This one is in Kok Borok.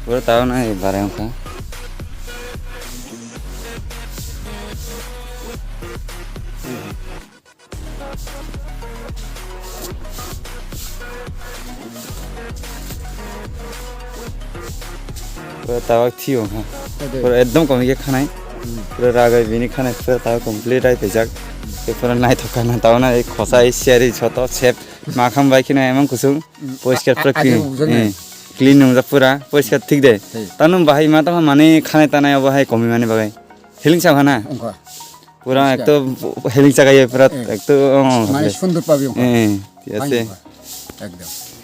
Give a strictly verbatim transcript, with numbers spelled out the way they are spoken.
Pura tahu na, eh, barang ka. Pura tawak thiyo ha. Ade. Pura ekdom komi ke khanai. Hmm. Pura ragai bini khanai pura tawak complete ai pejak. Te pura nai thoka na tawana ei khosa ei siari soto sep makham bai khina emang kusung. Hmm. Poiskar A-, pura a-, clean. Ade, ujak nai. Eh, clean nungjak pura poiskar thik de. Thik. Tanu bahai ma tama mane khanai tanai obo hai komi mani bagai. Healing sa khana. Ungkha. Pura poiskar. Ekto healing sa gai pura eh. Ekto, oh, mane sundor pabi ungkha. Eh, thik ase. Hai ungkha. Ekdom.